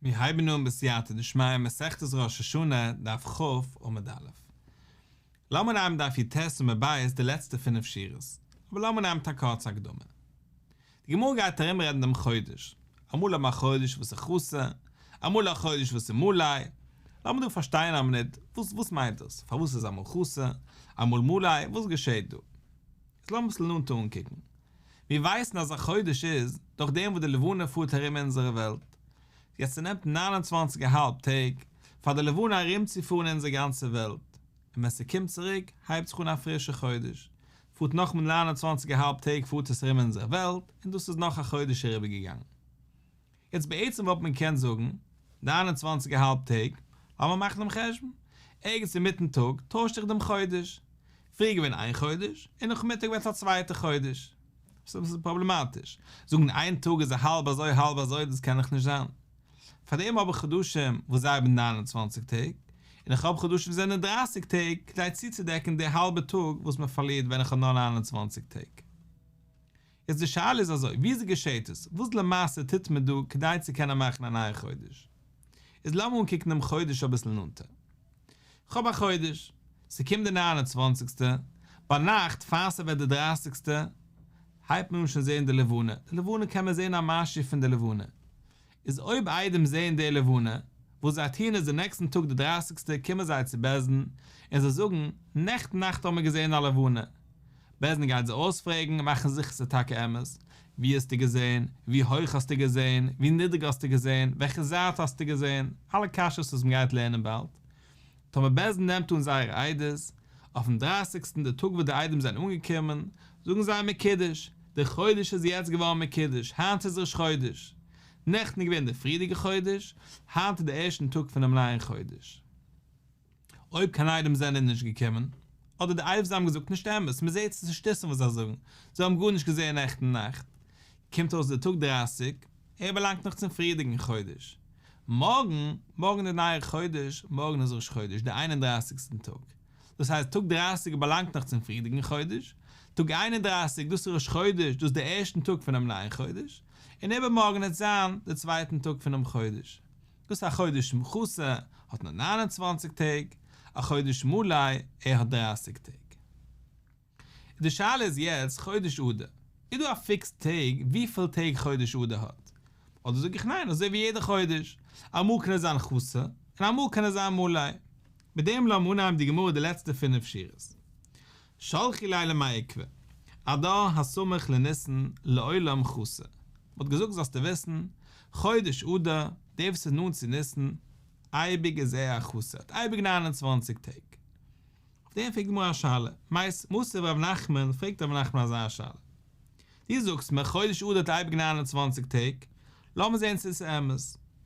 מיר הייבן אן בסייעתא דשמיא מסכת ראש השנה דף כ' עמוד א'. לאמיר נעמען דף י"ט עמוד ב' די לעצטע פינף שורות, אבער לאמיר נעמען מיט א קורצע הקדמה. די גמרא גייט ארום רעדן דעם חודש, אמאל האט מען א חודש וואס איז חסר, אמאל א חודש וואס איז מלא, לאמיר דא פארשטיין א מינוט וואס וואס מיינט דאס, פארוואס איז אמאל חסר, אמאל מלא, וואס געשעט דא? איז לאמיר אביסל נאנטער אנקוקן. מיר ווייסן אז א חודש איז דורך דעם וואס די לבנה פארט ארום אונזערע וועלט. יעצט ס'נעמט ניין און צוואנציג א האלב טעג פאר די לבנה ארומצופארן אונזער גאנצע וועלט, און ווען ס'קומט צוריק הייבט זיך אן א פרישע חודש, פארט נאכאמאל ניין און צוואנציג א האלב טעג פארט עס ארום אונזער וועלט, און דאס איז נאך א חודש אריבערגעגאנגען. יעצט בעצם וואלט מען געקענט זאגן, ניין און צוואנציג א האלב טעג, לאמיר מאכן דעם חשבון, ערגעץ אינמיטן טאג טוישט זיך דעם חודש, פריער געווען איין חודש, און נאכמיטאג ווערט א צווייטע חודש. ס'איז אביסל פראבלעמאטיש, זאגן איין טאג איז א האלב אזוי האלב אזוי דאס קען דאך נישט זיין. פארדעם האב איך חדשים וואס זיי האבן 29 טעג, און איך האב חדשים וואס זענען 30 טעג, כדי צוצודעקן די האלבע טאג וואס מען פארלירט ווען איך האב נאר 29 טעג. יעצט די שאלה איז אזוי, וויאזוי געשעט עס? וואס למעשה טוט מען דא כדי צו קענען מאכן א נייע חודש? איז לאמיר אנקוקן דעם חודש אביסל נאנטער. כ'האב א חודש, ס'קומט די ניין און צוואנציגסטע, ביינאכט פאר ס'ווערט די דרייסיגסטע, הייבט מען אן שוין זען די לבנה, די לבנה קען מען זען א משהו פון די לבנה, איז אויב עדים זעען די לבנה, וואס זיי טוען איז די נעקסטן טאג די דרייסיגסטע קומען זיי צו בית דין און זיי זאגן, נעכטן נאכט האבן מיר געזען א לבנה. בית דין גייט זיי אויספרעגן, מאכן זיכער ס'איז טאקע אמת, ווי האסטו געזען, ווי הויך האסטו געזען, ווי נידריג האסטו געזען, וועלכע זייט האסטו געזען, אלע קשיות וואס מ'גייט לערנען באלד. טאמער בית דין נעמט אן זייער עדות, אויפן דרייסיגסטן די טאג וואס די עדים זענען אנגעקומען, זאגן זיי מקודש, דער חודש איז יעצט געווארן מקודש, היינט איז ראש חודש. נעכטן איז געווען דער פריערדיגער חודש, היינט איז דער ערשטן טאג פונעם נייען חודש. אויב קיין עדים זענען נישט געקומען, אדער די עדות האבן געזאגט נישט אמת, מען זעט ס'איז שטותים וואס זיי זאגן, זיי האבן גארנישט געזען נעכטן נאכט, קומט אויס דער טאג דרייסיג, ער באלאנגט נאך צום פריערדיגן חודש. מארגן, מארגן איז נייער חודש, מארגן איז ראש חודש, דער איין און דרייסיגסטן טאג. דאס הייסט טאג דרייסיג באלאנגט נאך צום פריערדיגן חודש, טאג 31 דאס איז ראש חודש, דאס איז דער ערשטן טאג פונעם נייען חודש, און איבערמארגן וועט זיין דער צווייטן טאג פונעם חודש. דאס איז א חודש חסר האט נאר 29 טעג, א חודש מלא ער האט 30 טעג. די שאלה איז יעצט חודש אדר, איז דא א פיקסד טעג וויפיל טעג חודש אדר האט? אדער זאג איך ניין אזוי ווי יעדע חודש, אמאל קען עס זיין חסר און אמאל קען עס זיין מלא. מיט דעם לאמיר אנהייבן די גמרא די לעצטע פינף שורות. שלחו ליה למר עוקבא, אדר הסמוך לניסן לעולם חסר. מ'האט געזאגט זאלסטו וויסן, חודש אדר, דער וואס איז נאנט צו ניסן, אייביג איז ער א חסר, האט אייביג 29 טעג. אויף דעם פרעגט די גמרא א שאלה, מתיב רב נחמן, פרעגט רב נחמן אזא שאלה. דו זאגסט מיר חודש אדר האט אייביג 29 טעג, לאמיר זען צו עס איז אמת.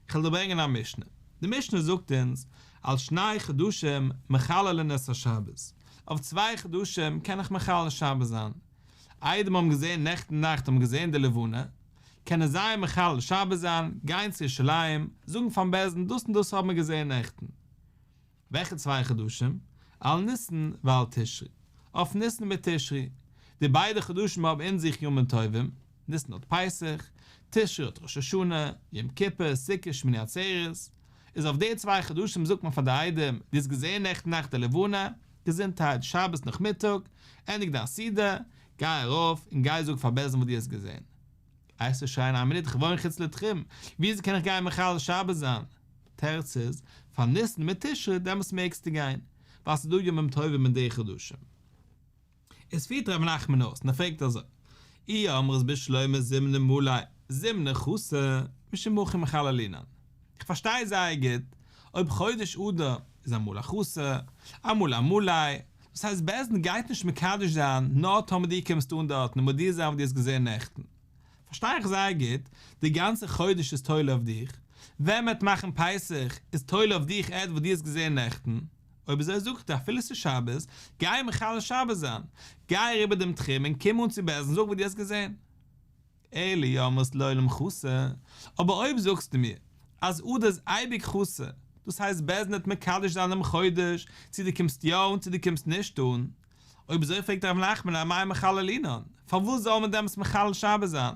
איך וועל דיר ברענגען א משנה. די משנה זאגט אונז, על שני חדשים מחללין את השבת. אויף צוויי חדשים קען איך מחלל שבת זיין. עדים האבן געזען נעכטן נאכט האבן געזען די לבנה, קענען זיי מחלל שבת זיין, גיין צו ירושלים, זאגן פארן בית דין דאס און דאס האבן מיר געזען נעכטן. וועלכע צוויי חדשים? על ניסן ועל תשרי. אויף ניסן מיט תשרי. די ביידע חדשים האבן אין זיך ימים טובים, ניסן האט פסח, תשרי האט ראש השנה, יום כיפור, סוכות, שמיני עצרת. איז אויף די צוויי חדשים זאגט מען פאר די עדים, דו האסט געזען נעכטן נאכט די לבנה, געזונטהייט, שבת נאכמיטאג, ענדיג דיין סעודה, גיי ארויף און גיי זאג פאר בית דין וואס דו האסט געזען. גייסטו שרייען איין מינוט איך וואוין חוץ לתחום, וויאזוי קען איך גיין מחלל שבת זיין? תירוץ איז, פאר ניסן מיט תשרי דעמאלטס מעגסטו גיין, ווייל ס'איז דא ימים טובים אין די חדשים. עס פירט ר' נחמן אויס און ער פרעגט אזוי, אי אמרת בשלמא זימנא מלא זימנא חסר, משום הכי מחללינן. איך פארשטיי זייער גוט, אויב חודש אדר איז אמאל א חסר, אמאל א מלא, דאס הייסט בית דין גייט נישט מקדש זיין נאר טאמער דו קומסט אן דארטן און מודיע זיין וואס דו האסט געזען נעכטן. פארשטיי איך זייער גוט, די גאנצע חודש איז תולה אויף דיך, ווען מ'וועט מאכן פסח איז תולה אויף דיך עד וואס דו האסט געזען נעכטן, אויב אזוי זאג איך דיר אפילו ס'איז שבת, גיי מחלל שבת זיין, גיי אריבער דעם תחום און קום אן צו בית דין זאג וואס דו האסט געזען. אלא אי אמרת לעולם חסר, אבער אויב זאגסטו מיר אז אדר איז אייביג חסר, דאס הייסט בית דין וועט מקדש זיין דעם חודש צו דו קומסט יא אן צו דו קומסט נישט אן. אויב אזוי פרעגט ר' נחמן אמאי מחללינן, פארוואס זאל מען דעמאלטס מחלל שבת זיין?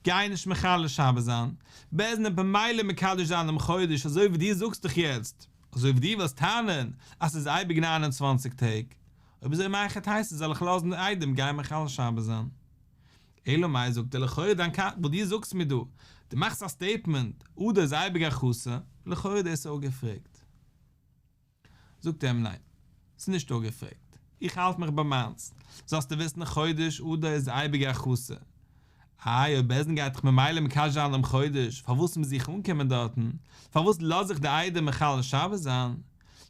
גיי נישט מחלל שבת זיין, בית דין וועט במילא מקדש זיין דעם חודש אזוי ווי דו זאגסט דאך יעצט, אזוי ווי דו ווילסט טענה'ן אז ס'איז אייביג 29 טעג, אויב אזוי מהיכי תיתי זאל איך לאזן די עדים גיין מחלל שבת זיין? אלא מאי זאגט ער לכאורה דיין קשיא וואס דו זאגסט מיר דא, דו מאכסט א סטעיטמענט, אדר איז אייביג א חסר, לכאורה דאס איז אפגעפרעגט. זאגט ער אים ניין, ס'איז נישט אפגעפרעגט, איך האלט מיך ביי מיינס, זאלסטו וויסן חודש אדר איז אייביג א חסר, איי אויב בית דין גייט דאך ממילא מקדש זיין דעם חודש, פארוואס מוז איך אנקומען דארטן, פארוואס לאז איך די עדים מחלל שבת זיין?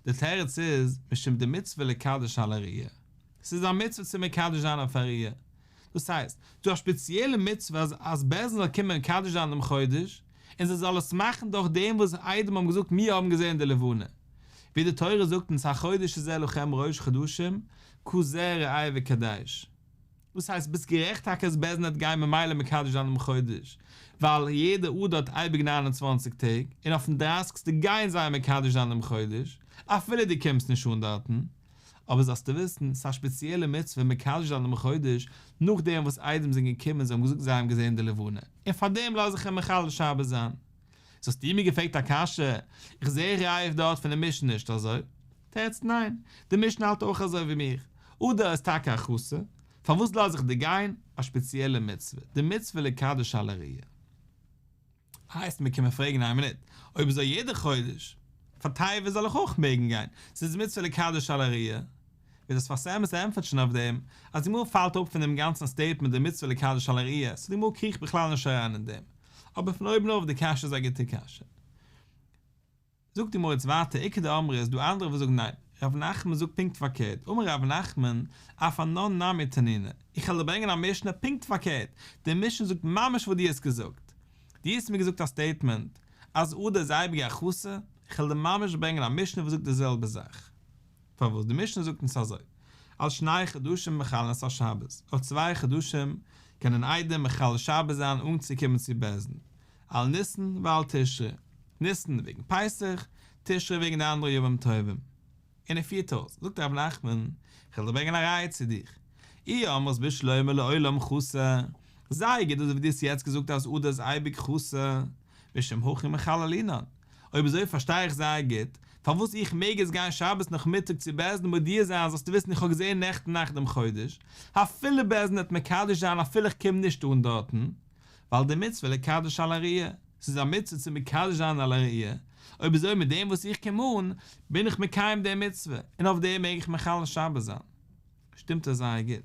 די תירוץ איז, משום דמצוה לקדש על הראייה, ס'איז א מצוה צו מקדש זיין אויף א ראייה, דאס הייסט, ס'דא א שפעציעלע מצוה אז אז בית דין זאל קומען מקדש זיין דעם חודש, און זיי זאל עס מאכן דורך דעם וואס עדים האבן געזאגט מיר האבן געזען די לבנה. ווי די תורה זאגט אונז החודש הזה לכם ראש חדשים, כזה ראה וקדש. דאס הייסט ביסט גערעכט טאקע אז בית דין וועט גיין ממילא מקדש זיין דעם חודש, ווייל יעדע אדר האט אייביג 29 טעג, און אויפן דרייסיגסטע גייען זיי מקדש זיין דעם חודש, אפילו דו קומסט נישט אן דארטן. אבער זאלסטו וויסן, ס'איז א שפעציעלע מצוה מקדש זיין דעם חודש נאכדעם וואס עדים זענען געקומען און זיי האבן געזאגט זיי האבן געזען די לבנה, און פארדעם לאז איך אים מחלל שבת זיין. סאו האסטו מיר געפרעגט א קשיא, איך זע א ראיה דארט פון די משנה נישט אזוי? תירוץ ניין, די משנה האלט אויך אזוי ווי מיך, אדר איז טאקע א חסר, פארוואס לאז איך דיר גיין? א שפעציעלע מצוה, די מצוה לקדש על הראיה. הייסט מיר קומען פרעגן איין מינוט, אויב אזוי יעדע חודש פאר טבת זאל איך אויך מעגן גיין, ס'איז מצוה לקדש על הראיה. ווי דער שפת אמת ענטפערט שוין אויף דעם, אז די גמרא פאלט אפ פון דעם גאנצן סטעיטמענט די מצוה לקדש על הראיה, סאו די גמרא קריכט בכלל נישט אריין אין דעם. אבער פון אויבן אויף די קשיא איז א גוטע קשיא. זאגט די גמרא יעצט ווייטער, איכא דאמרי איז דא אנדערע וואס זאגן ניין, ר' נחמן זאגט פונקט פארקערט, אמר ר' נחמן, אף אנן נמי תנינא, איך וועל דיר ברענגען א משנה פונקט פארקערט, די משנה זאגט ממש וואס דו האסט געזאגט, דו האסט מיר געזאגט א סטעיטמענט אז אדר איז אייביג א חסר, איך וועל דיר ממש ברענגען א משנה וואס זאגט די זעלבע זאך. פארוואס? די משנה זאגט אונז אזוי, על שני חדשים מחללין את השבת, אויף צוויי חדשים קענען עדים מחלל שבת זיין אנצוקומען צו בית דין, על ניסן ועל תשרי, ניסן וועגן פסח, תשרי וועגן די אנדערע ימים טובים. און ער פירט אויס, זאגט רב נחמן, כ'וועל דיר ברענגען א ראיה צו דיך, אי אמרת בשלמא לעולם חסר, זייער גוט אזוי ווי דו האסט יעצט געזאגט אז אדר איז אייביג חסר, משום הכי מחללינן, אויב אזוי פארשטיי איך זייער גוט, פארוואס איך מעג יעצט גיין שבת נאכמיטאג צו בית דין מודיע זיין זאלסטו וויסן איך האב געזען נעכטן נאכט דעם חודש, אפילו בית דין וועט מקדש זיין אפילו איך קום נישט אן דארטן, ווייל דמצוה לקדש על הראייה, ס'איז א מצוה צו מקדש זיין על הראייה, אויב אזוי מיט דעם וואס איך קום אן, בין איך מקיים די מצוה, און אויף דעם מעג איך מחלל שבת זיין. שטימט עס זייער גוט.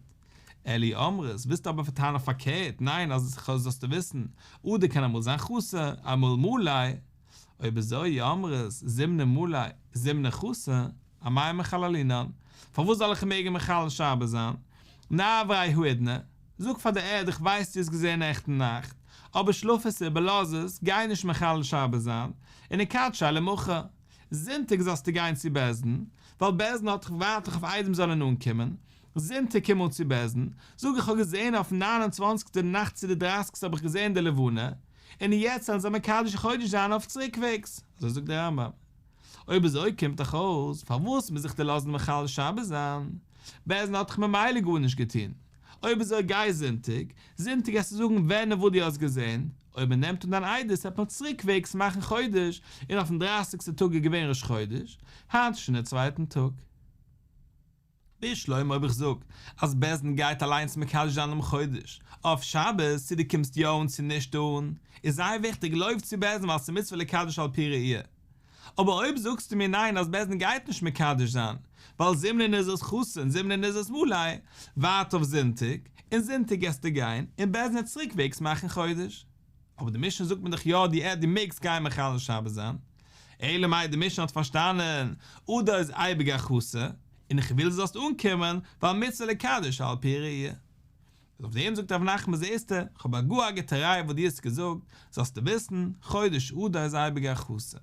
אלא אי אמרת, ווילסט אבער טענה'ן פארקערט, ניין, אז זאלסטו וויסן, אדר קען אמאל זיין חסר, אמאל מלא, אויב אזוי אי אמרת, זימנין מלא, זימנין חסר, אמאי מחללינן, פארוואס זאל איך מעגן מחלל שבת זיין? נעבריה האידנא, זאג פאר די ערד איך ווייס דו האסט געזען נעכטן נאכט, אבער שלאף עס איבער לאז עס, גיי נישט מחלל שבת זיין, און נקדשיה למחר, זונטאג זאלסטו גיין צו בית דין, ווייל בית דין האט דאך ווארט דאך אויף עדים זאלן אנקומען, זונטאג קום אן צו בית דין, זאג איך האב געזען אויפן 29 די נאכט צו די דרייסיגסטע האב איך געזען די לבנה, און יעצט זאלן זיי מקדש חודש זיין אויף צוריקוועגס, אזוי זאגט דער רמב"ם. אויב אזוי קומט דאך אויס, פארוואס מוז איך דיר לאזן מחלל שבת זיין? בית דין האט דאך ממילא גארנישט געטון. אויב אזוי גיי זונטאג, זונטאג וועסטו זאגן ווען און וואו דו האסט געזען, אויב מען נעמט אן דיין עדות וועט מען צוריקוועגס מאכן חודש, און אויפן דרייסיגסטע טאג איז געווען ראש חודש, היינט איז שוין דער צווייטן טאג. בשלמא אויב איך זאג אז בית דין גייט אליינס מקדש זיין דעם חודש אויף שבת צו דו קומסט יא אן צו נישט אן איז זייער וויכטיג לויף צו בית דין ווייל ס'איז מצוה לקדש על פי ראי' אבער אויב זאגסטו מיר ניין אז בית דין גייט נישט מקדש זיין ווייל זימנין איז עס חסר און זימנין איז עס מלא ווארט אויף זונטאג און זונטאג גייסטו גיין און בית דין וועט צוריקוועגס מאכן חודש. אבער די משנה זאגט מיר דאך יא די עד דו מעגסט גיין מחלל שבת זיין, אלא מאי די משנה האט פארשטאנען אדר איז אייביג א חסר, און איך וויל זאלסט אנקומען ווייל מצוה לקדש על פי ראי'. איז אויף דעם זאגט רב נחמן זעסטו, איך האב א גאר א גוטע ראיה וואס דו האסט געזאגט, זאלסטו וויסן, חודש אדר איז אייביג א חסר.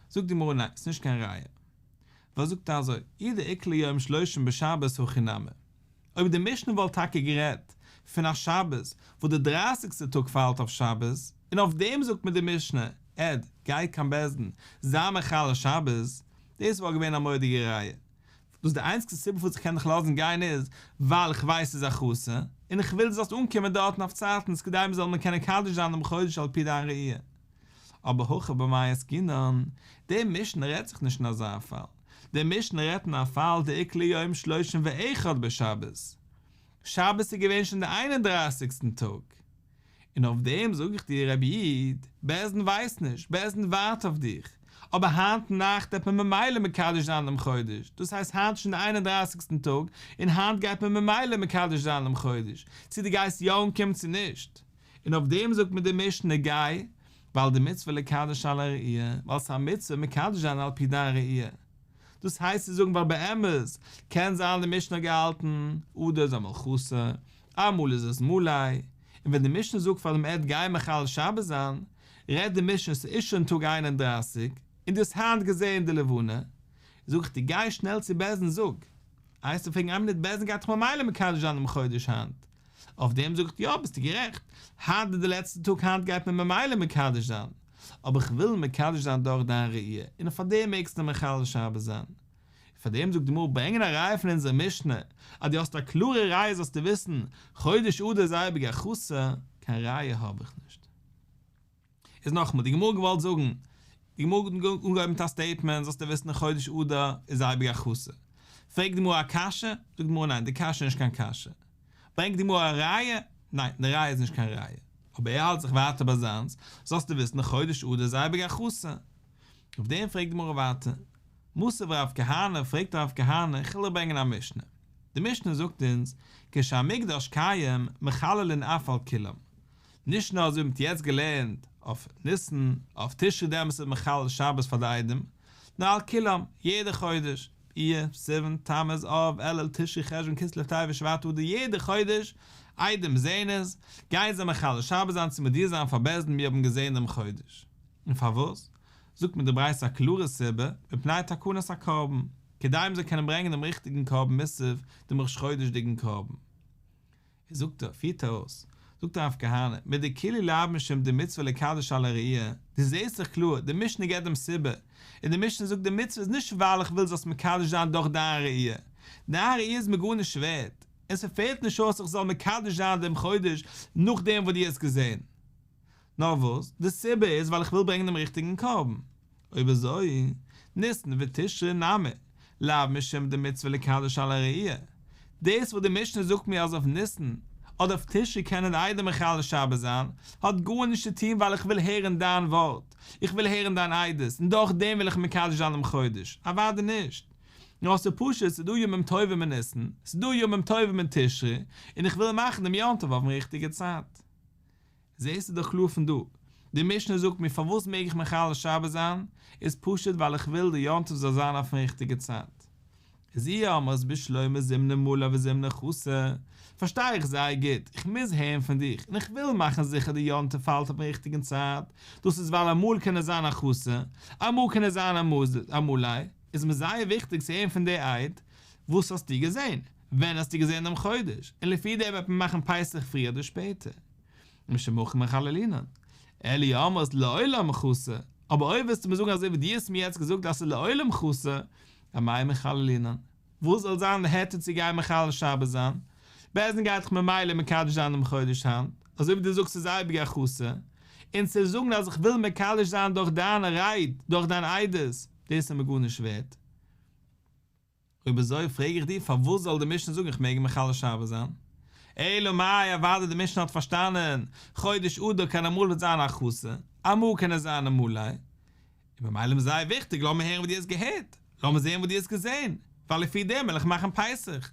זאגט די גמרא ניין, ס'נישט קיין ראיה. ווייל זאגט ער אזוי, אי דאיקלע יום שלושים בשבת הכי נמי. אויב די משנה וואלט טאקע גערעדט פון א שבת וואס די דרייסיגסטע טאג פאלט אויף שבת, און אויף דעם זאגט מיר די משנה, עד, גיי קיין בית דין, זיי מחלל שבת, דאס וואלט געווען א מורא'דיגע ראיה. דאס איז די איינציגסטע סיבה פארוואס איך קען דיך לאזן גיין איז ווייל איך ווייס ס'איז א חסר, און איך וויל דו זאלסט אנקומען דארטן אויף צייטנס כדי מ'זאל מיר קענען מקדש זיין דעם חודש על פי דיין ראי'. אבער הכא במאי עסקינן, די משנה רעדט זיך נישט אין אזא פאל, די משנה רעדט אין א פאל דאיקלע יום שלושים ואחד בשבת, שבת איז געווען שוין די איין און דרייסיגסטן טאג, און אויף דעם זאג איך דיר רבי איד, בית דין ווייסט נישט, בית דין ווארט אויף דיך, אבער היינט נאכט וועט מען ממילא מקדש זיין דעם חודש, דאס הייסט היינט שוין די איין און דרייסיגסטן טאג, און היינט גייט מען ממילא מקדש זיין דעם חודש, צו דו גייסט יא אנקומען צו נישט. און אויף דעם זאגט מיר די משנה גיי, ווייל דמצוה לקדש על הראי', ווייל ס'איז א מצוה מקדש זיין על פי דיין ראי'. דאס הייסט צו זאגן ווייל באמת קען זיין די משנה האט געהאלטן אדר איז אמאל חסר, אמאל איז עס מלא, און ווען די משנה זאגט פאר דעם עד גיי מחלל שבת זיין, רעדט די משנה ס'איז שוין טאג 31, און דו האסט היינט געזען די לבנה, זאג איך דיר גיי שנעל צו בית דין זאג, וועסטו פרעגן איין מינוט בית דין גייט דאך ממילא מקדש זיין דעם חודש היינט, אויף דעם זאג איך יא ביסטו גערעכט, היינט איז די לעצטע טאג היינט גייט מען ממילא מקדש זיין, אבער איך וויל מקדש זיין דורך דיין ראי' און פאר דעם מעגסטו מחלל שבת זיין. פאר דעם זאגט די גמרא ברענגען א ראיה פון אונזער משנה, אז דו האסט א קלארע ראיה זאלסטו וויסן, חודש אדר איז אייביג א חסר, קיין ראיה האב איך נישט. איז נאכאמאל, די גמרא געוואלט זאגן, די גמרא האט אנגעהויבן מיט א סטעיטמענט, זאלסטו וויסן חודש אדר איז אייביג א חסר. פרעגט די גמרא א קשיא, זאגט די גמרא ניין, די קשיא איז נישט קיין קשיא. ברענגט די גמרא א ראיה, ניין, די ראיה איז נישט קיין ראיה. אבער ער האלט זיך ווייטער ביי זיינס, זאלסטו וויסן חודש אדר איז אייביג א חסר. אויף דעם פרעגט די גמרא ווייטער, מתיב רב כהנא, פרעגט רב כהנא, איך וויל דיר ברענגען א משנה. די משנה זאגט אונז, כשהמקדש קיים, מחללין אף על כולם. נישט נאר אזוי ווי מ'האט יעצט געלערנט אויף ניסן, אויף תשרי דעמאלטס איז מחלל שבת פאר די עדים, נאר על כולם, יעדע חודש, אייר, סיוון, תמוז, אב, אלול, תשרי, חשוון, כסלו, טבת, שבט, אדר, יעדע חודש, עדים זעהן עס, גייען זיי מחלל שבת זיין צו מודיע זיין פאר בית דין מיר האבן געזעהן דעם חודש. און פארוואס? זאגט מיר די ברייתא א קלארע סיבה, מפני תקנת הקרבן, כדי מ'זאל קענען ברענגען דעם ריכטיגן קרבן מוסף, דעם ראש חודש'דיגן קרבן. זאגט ער, פירט ער אויס, זאגט רב כהנא, מדכולהו לאו משום דמצוה לקדש על הראי', דו זעסט דאך קלאר, די משנה געבט דעם סיבה, און די משנה זאגט די מצוה איז נישט ווייל איך וויל זאלסט מקדש זיין דורך דיין ראי', דיין ראי' איז מיר גארנישט ווערט, און ס'פעלט נישט אויס איך זאל מקדש זיין דעם חודש נאכדעם וואס דו האסט געזען. נאר וואס, די סיבה איז ווייל איך וויל ברענגען דעם ריכטיגן קרבן. אויב אזוי, ניסן ותשרי נמי, לאו משום דמצוה לקדש על הראי'. דאס וואס די משנה זאגט מיר אז אויף ניסן אדער אויף תשרי קענען די עדים מחלל שבת זיין, האט גארנישט צו טון ווייל איך וויל הערן דיין ווארט, איך וויל הערן דיין עדות, און דורך דעם וויל איך מקדש זיין דעם חודש. אוודאי נישט. נאר ס'איז פשוט ס'איז דא ימים טובים אין ניסן, ס'איז דא ימים טובים אין תשרי, און איך וויל מאכן דעם יום טוב אויפן ריכטיגע צייט. זעסטו דאך קלאר פון דא, די משנה זאגט מיר פארוואס מעג איך מחלל שבת זיין, איז פשוט ווייל איך וויל די יום טוב זאל זיין אויפן ריכטיגע צייט. איז אי אמרת בשלמא זימנא מלא וזימנא חסר, פארשטיי איך זייער גוט, איך מוז הערן פון דיך, און איך וויל מאכן זיכער די יום טוב פאלט אויפן ריכטיגן צייט, דאס איז ווייל אמאל קען עס זיין א חסר, אמאל קען עס זיין א מלא, איז מיר זייער וויכטיג צו הערן פון די עד, וואס האסטו געזען? ווען האסטו געזען דעם חודש? און לפי דעם וועט מען מאכן פסח פריער אדער שפעטער. משום הכי מחללינן. אלא אי אמרת לעולם חסר, אבער אויב וועסטו מיר זאגן אזוי ווי דו האסט מיר יעצט געזאגט אז ס'איז לעולם חסר, אמאי מחללינן? וואס זאל זיין די היתר צו גיין מחלל שבת זיין? בית דין גייט דאך ממילא מקדש זיין דעם חודש היינט, אזוי ווי דו זאגסט ס'איז אייביג א חסר, און צו זאגן אז איך וויל מקדש זיין דורך דיינע רייד, דורך דיין עדות, דאס איז מיר גארנישט ווערט. אויב אזוי פרעג איך דיר פארוואס זאל די משנה זאגן איך מעג מחלל שבת זיין? אלא מאי אוודאי די משנה האט פארשטאנען חודש אדר קען אמאל וועט זיין א חסר, אמאל קען עס זיין א מלא, און במילא איז זייער וויכטיג לאמיר הערן וואס דו האסט געהערט, לאמיר זען וואס דו האסט געזען, ווייל לפי דעם וועל איך מאכן פסח.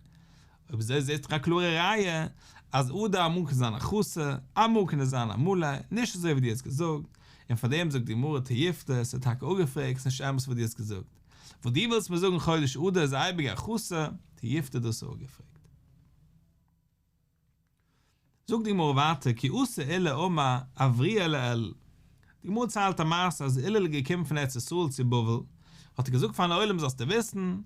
אויב אזוי זעסטו דאך א קלארע ראיה אז אדר אמאל קען זיין א חסר, אמאל קען עס זיין א מלא, נישט אזוי ווי דו האסט געזאגט, און פאר דעם זאגט די גמרא תיובתא, עס איז טאקע אפגעפרעגט, עס איז נישט אמת וואס דו האסט געזאגט. וואס דו ווילסט מיר זאגן חודש אדר איז אייביג א חסר, תיובתא דאס איז אפגעפרעגט. זאגט די גמרא ווייטער כי אתא עולא אמר עברוה לאלול. די גמרא ציילט א מעשה אז עולא איז געקומען פון ארץ ישראל צו בבל, האט ער געזאגט פארן עולם זאלסטו וויסן,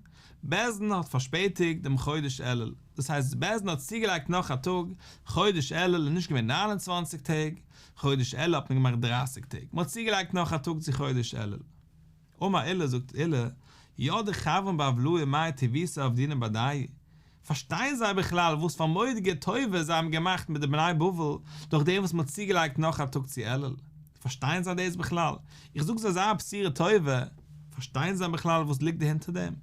בית דין האט פארשפעטיגט דעם חודש אלול, דאס הייסט בית דין האט צוגעלייגט נאך א טאג, חודש אלול איז נישט געווען 29 טעג, חודש אלול האט מען געמאכט דרייסיג טעג, מען האט צוגעלייגט נאך א טאג צו חודש אלול. אמר עולא זאגט עולא, ידעי חברין בעוולהו מאי טיבותא עבדינן בהדייהו, פארשטייען זיי בכלל וואס פאר מורא'דיגע טובה זיי האבן געמאכט מיט די בני בבל דורך דעם וואס מ'האט צוגעלייגט נאך א טאג צו אלול? פארשטייען זיי דאס בכלל? איך זאג זיי אזא בשורה טובה, פארשטייען זיי בכלל וואס ליגט דערהינטער דעם?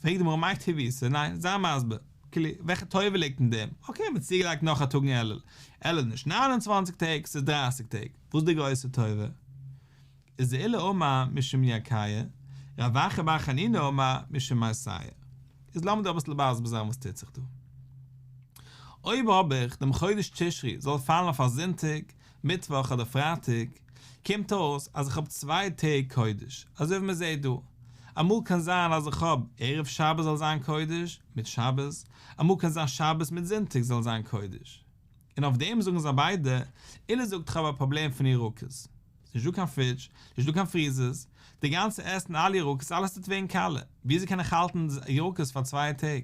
פרעגט די גמרא מאי טיבותא, ניין, זיי מסביר, כאילו, וועלכע טובה ליגט אין דעם? אקעי, מ'האט צוגעלייגט נאך א טאג אין אלול, אלול איז נישט 29 טעג, ס'איז דרייסיג טעג, וואס איז די גרויסע טובה? איז עולא אמר משום ירקיא, רב אחא בר חנינא אמר משום מתיא. איז לאמיר דא אביסל מסביר זיין וואס טוט זיך דא. אויב האב איך דעם חודש תשרי זאל פאלן אויף א זונטאג, מיטוואך אדער פרייטאג, קומט אויס אז איך האב צוויי טעג קודש, אזוי ווי מען זעט דא. אמאל קען זיין אז איך האב ערב שבת זאל זיין קודש מיט שבת, אמאל קען זיין שבת מיט זונטאג זאל זיין קודש. און אויף דעם זאגן זיי ביידע, עולא זאגט איך האב א פראבלעם פון ירקות, ס'איז נישט דא קיין פרידזש, נישט דא קיין פריזערס, די גאנצע עסן אלע ירקות אלעס טוט ווערן קאלע, וויאזוי קען איך האלטן ירקות פאר צוויי טעג?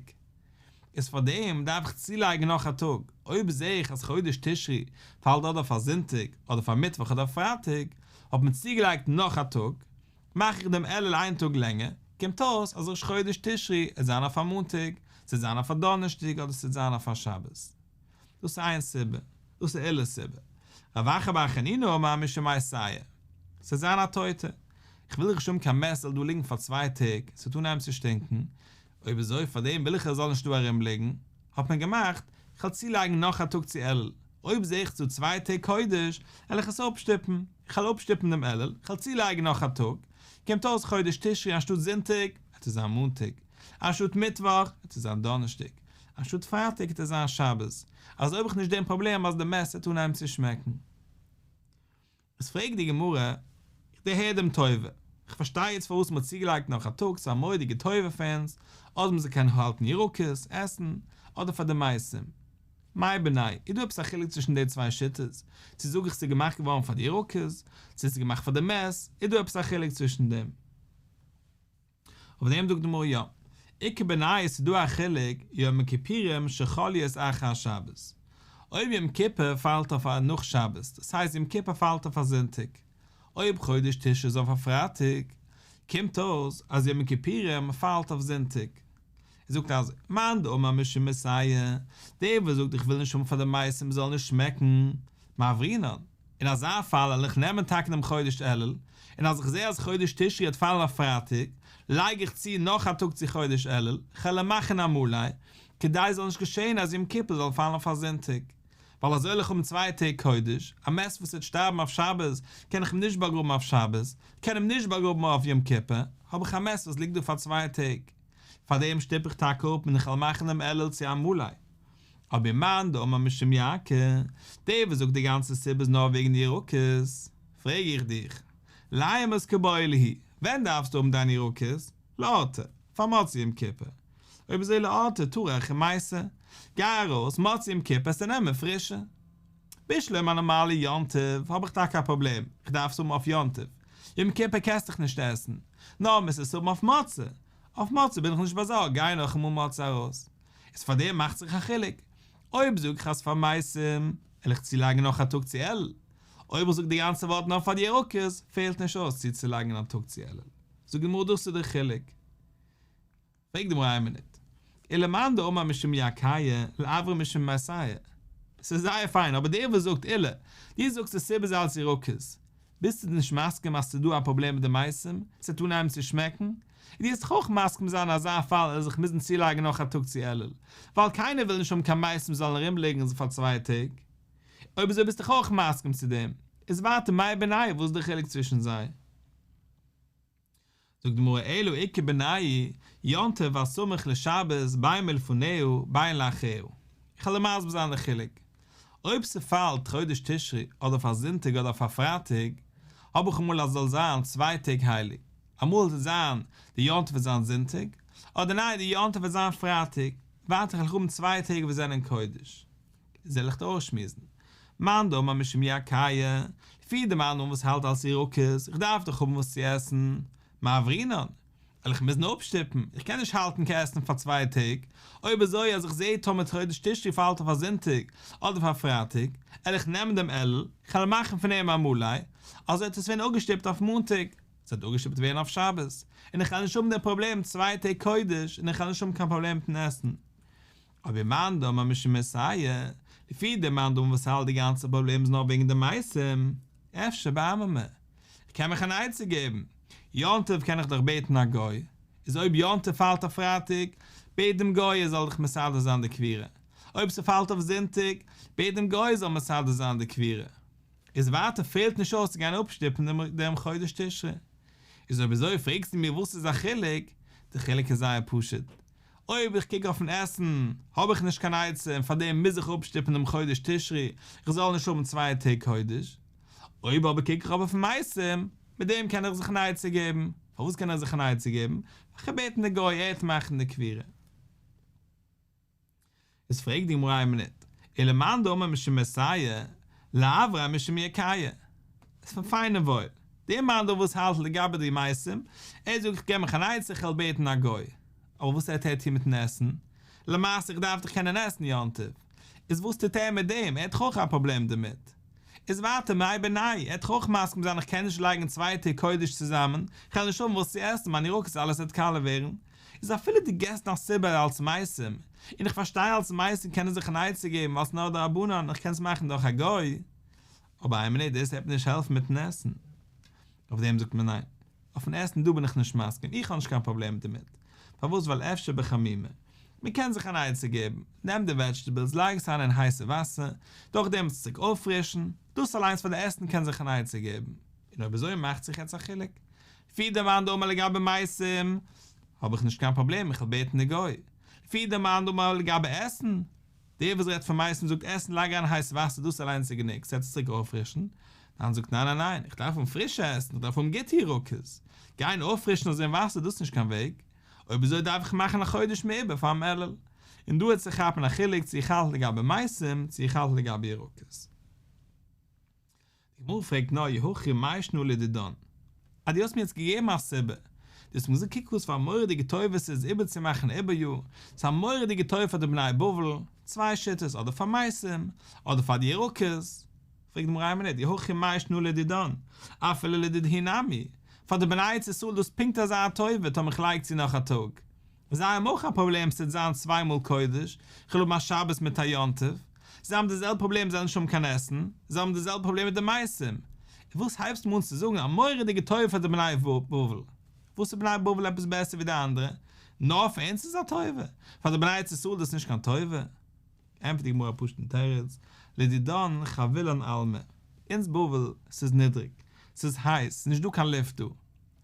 איז פאר דעם דארף איך צולייגן נאך א טאג, אויב זעה איך אז חודש תשרי פאלט אדער אויף א זונטאג אדער אויף א מיטוואך אדער פרייטאג, האט מען צוגעלייגט נאך א טאג, מאך איך דעם אלול איין טאג לענגער, קומט אויס אז ראש חודש תשרי עט זיין אויף א מאנטאג, ס'עט זיין אויף א דאנערשטאג אדער ס'עט זיין אויף א שבת. דאס איז איין סיבה, דאס איז עולא'ס סיבה. רב אחא בר חנינא אמר משום מתיא, ס'וועט זיין א טויטע. איך וויל נישט האבן קיין מת זאל דא ליגן פאר צוויי טעג, ס'וועט אנהייבן צו שטינקן, אויב אזוי פאר דעם וויל איך ער זאל נישט דא ארום ליגן, האט מען געמאכט, איך וועל צולייגן נאך א טאג צו אלול, אויב זעה איך ס'דא צוויי טעג קודש, וועל איך עס אפשטופן, איך וועל אפשטופן דעם אלול, איך וועל צולייגן נאך א טאג, קומט אויס חודש תשרי אנשטאט זונטאג, וועט עס זיין מאנטאג, אנשטאט מיטוואך, וועט עס זיין דאנערשטאג, אנשטאט פרייטאג וועט עס זיין שבת, אזוי האב איך נישט דעם פראבלעם אז די מת וועט אנהייבן צו שמעקן. איז פרעגט די גמרא, איך דערהער דעם טובה, איך פארשטיי יעצט פארוואס מ'האט צוגעלייגט נאך א טאג, ס'איז א מורא'דיגע טובה פאר אונז, אדער מ'זאל קענען האלטן ירקות, עסן, אדער פאר די מתים. מאי בינייהו, איז דא עפעס א חילוק צווישן די צוויי שיטות? צו זאג איך ס'איז געמאכט געווארן פאר די ירקות, צו ס'איז געמאכט פאר די מת, איז דא עפעס א חילוק צווישן דעם? אויף דעם זאגט די גמרא יא, איכא בינייהו ס'איז דא א חילוק יום הכיפורים שחל להיות אחר השבת, אויב יום כיפור פאלט אויף א נאך שבת, דאס הייסט יום כיפור פאלט אויף א זונטאג, אויב חודש תשרי איז אויף א פרייטאג, קומט אויס אז יום הכיפורים פאלט אויף זונטאג. ער זאגט אז מאן דאמר משום מתיא, דער וואס זאגט איך וויל נישט האבן פאר די מתים זאל נישט שמעקן, מעברינן, אין אזא פאל וועל איך נעמען טאקע דעם חודש אלול, און אז איך זע אז חודש תשרי וועט פאלן אויף פרייטאג, לייג איך צו נאך א טאג צו חודש אלול, כ'על אים מאכן א מלא, כדי עס זאל נישט געשען אז יום כיפור זאל פאלן אויף א זונטאג. ווייל אזוי וועל איך האבן צוויי טעג קודש, א מת וואס וועט שטארבן אויף שבת, קען איך אים נישט באגראבן אויף שבת, קען אים נישט באגראבן אויף יום כיפור, האב איך א מת וואס ליגט דא פאר צוויי טעג. פאר דעם שטופ איך טאקע אפ און איך וועל מאכן דעם אלול צו א מלא. אבער מאן דאמר משום ירקא, דער וואס זאגט די גאנצע סיבה איז נאר וועגן די ירקות, פרעג איך דיך, לאימת קבעי להו, ווען דארפסטו האבן דיינע ירקות? לאורתא, פאר מוצאי יום כיפור. אויב אזוי לאורתא טרח ומייתי, גיי ארויס מוצאי יום כיפור עסטו נעמען פרישע. בשלמא א נארמאלע יום טוב האב איך טאקע א פראבלעם, איך דארף עס האבן אויף יום טוב, יום כיפור קענסט דאך נישט עסן, נאר מוזט עס האבן אויף מוצאי, אויף מוצאי בין איך נישט באזארגט, גיי נאכאמאל מוצאי ארויס. איז פאר דעם מאכט זיך א חילוק. אויב זאג איך אז פאר מתים, וועל איך צולייגן נאך א טאג צו אלול. אויב איך זאג די גאנצע ווארט נאר פאר די ירקות, פעלט נישט אויס צוצולייגן א טאג צו אלול. זאגט די גמרא דאס איז דער חילוק. פרעגט די גמרא איין מינוט. ולמאן דאמר משום ירקיא, לעברי משום מתיא. ס'איז זייער פיין, אבער דער וואס זאגט עולא, דו זאגסט די סיבה איז אלץ ירקות, ביסטו נישט מסכים אז ס'איז דא א פראבלעם מיט די מתים, ס'וועט אנהייבן צו שמעקן? און דו וועסט דאך אויך מסכים זיין אין אזא פאל וועל איך מוזן צולייגן נאך א טאג צו אלול, ווייל קיינער וויל נישט האבן קיין מתים זאלן ארומליגן פאר צוויי טעג. אויב אזוי ביסט דאך אויך מסכים צו דעם, איז ווייטער מאי בינייהו וואס איז די חילוק צווישן זיי? זאגט די גמרא אלא איכא בינייהו יום טוב הסמוך לשבת בין מלפניה בין לאחריה, איך וועל דיר מסביר זיין די חילוק, אויב ס'פאלט חודש תשרי אדער אויף א זונטאג אדער אויף א פרייטאג, האב איך אמאל אז ס'זאל זיין צוויי טעג הייליג, אמאל וועט זיין די יום טוב וועט זיין זונטאג, אדער ניין די יום טוב וועט זיין פרייטאג, ווייטער וועל איך האבן צוויי טעג וואס זענען קודש. זאל איך דיר אויסשמועסן. מאן דאמר משום ירקיא, לפי די מאן דאמר וואס האלט אלס ירקות, איך דארף דאך האבן וואס צו עסן, מעברינן, וועל איך מוזן אפשטופן, איך קען נישט האלטן קיין עסן פאר צוויי טעג, אויב אזוי אז איך זע טאמער חודש תשרי פאלט אויף א זונטאג אדער אויף א פרייטאג, וועל איך נעמען דעם אלול, כ'וועל מאכן פון אים א מלא, אזוי וועט עס ווערן אפגעשטופט אויף מאנטאג. ס'וועט אפגעשטופט ווערן אויף שבת, און איך וועל נישט האבן דעם פראבלעם צוויי טעג קודש און איך וועל נישט האבן קיין פראבלעם מיטן עסן. אבער מאן דאמר משום מתייהו, לפי דער מאן דאמר וואס האלט די גאנצע פראבלעם איז נאר וועגן די מתים, אפשר בעממי, איך קען מיך אן עצה געבן, יום טוב קען איך דאך בעטן א גוי, איז אויב יום טוב פאלט אויף פרייטאג, בעט דעם גוי ער זאל דיך מסדר זיין די קבורה, אויב ס'פאלט אויף זונטאג, בעט דעם גוי ער זאל מסדר זיין די קבורה. איז ווייטער פעלט נישט אויס צו גיין אפשטופן דעם חודש תשרי. איז אויב אזוי פרעגסטו מיר וואס איז א חילוק? די חילוק איז זייער פשוט. אויב איך קוק אויפן עסן האב איך נישט קיין עצה און פארדעם מוז איך אפשטופן דעם חודש תשרי איך זאל נישט האבן צוויי טעג קודש. אויב אבער קוק איך אבער אויפן מתים, מיט דעם קען איך זיך אן עצה געבן. פארוואס קען איך זיך אן עצה געבן? ווייל איך וועל בעטן די גוי ער וועט מאכן די קבורה. איז פרעגט די גמרא איין מינוט, ולמאן דאמר משום מתייהו, לאו משום ירקייהו. איז פון פיין און וואויל. דער מאן דאמר וואס האלט לגבי די מתים, ער זאגט איך געב מיך אן עצה איך וועל בעטן א גוי. אבער וואס העט ער טון מיטן עסן? למעשה איך דארף דאך קענען עסן יום טוב. איז וואס טוט ער מיט דעם? ער האט דאך אויך א פראבלעם דערמיט. איז ווייטער מאי בינייהו, ער העט דאך אויך מסכים זיין איך קען נישט לייגן צוויי טעג קודש צוזאמען, איך וועל נישט האבן וואס צו עסן, מיינע ירקות אלעס וועט קאלע ווערן. איז אפילו דו געסט א סיבה אלס מתים, און איך פארשטיי אלס מתים קען ער זיך אן עצה געבן ווייל ס'נאר דרבנן און איך קען עס מאכן דורך א גוי, אבער איין מינוט דאס העט מיר נישט העלפן מיטן עסן. אויף דעם זאגט מען ניין. אויפן עסן דא בין איך נישט מסכים, איך האב נישט קיין פראבלעם דערמיט. פארוואס ווייל אפשר בחמימי. מען קען זיך אן עצה געבן, נעם די וועדזשטעבעלס לייג עס אריין אין הייסע וואסער, דורכדעם וועט עס צוריק אויפפרישן, דאס אליינס פאר די עסן קען זיך אן עצה געבן. און אויב אזוי מאכט זיך יעצט א חילוק. לפי דער מאן דאמר לגבי מתים האב איך נישט קיין פראבלעם איך וועל בעטן די גוי. לפי דער מאן דאמר לגבי עסן, דער וואס רעדט פון מתים זאגט עסן לייג אריין הייס וואסער דאס אליינס איז גענוג ס'וועט עס צוריק אויפפרישן, דער אנדערע זאגט ניין ניין ניין איך דארף האבן פרישע עסן איך דארף האבן גוטע ירקות, גיין אויפפרישן אזוי אין וואסער דאס איז נישט קיין וועג, אויב אזוי דארף איך מאכן א חודש מעובר פאר'ן אלול, און דא וועט זיך כאפן א חילוק צו איך האלט לגבי מתים צו איך האלט לגבי ירקות. די גמרא פרעגט נאר אי הכי מאי שנא לדידן, אז דו האסט מיר יעצט געגעבן א סיבה, דו האסט מיר געזאגט קוק וואס פאר א מורא'דיגע טובה ס'איז איבערצומאכן עיבור יאר, ס'איז א מורא'דיגע טובה פאר די בני בבל, צוויי שיטות אדער פאר מתים, אדער פאר די ירקות, פרעגט די גמרא איין מינוט, אי הכי מאי שנא לדידן, אפילו לדידהו נמי, פאר די בני ארץ ישראל איז דאס פונקט אזא טובה טאמער איך לייג צו נאך א טאג, זיי האבן אויך א פראבלעם ס'וועט זיין צוויי מאל קודש, כ'וועל האבן א שבת מיט א יום טוב, זיי האבן די זעלבע פראבלעם זיי וועלן נישט האבן קיין עסן, זיי האבן די זעלבע פראבלעם מיט די מתים, און וואס הייבסטו מיר אן צו זאגן א מורא'דיגע טובה פאר די בני בבל? וואס איז בני בבל עפעס בעסער ווי די אנדערע? נאר פאר אונז איז א טובה? פאר די בני ארץ ישראל איז דאס נישט קיין טובה? ענטפערט די גמרא א פשוט'ן תירוץ, לדידן חבילן עלמא, אונז בבל, ס'איז נידריג, ס'איז הייס, ס'איז נישט דא קיין לופט דא,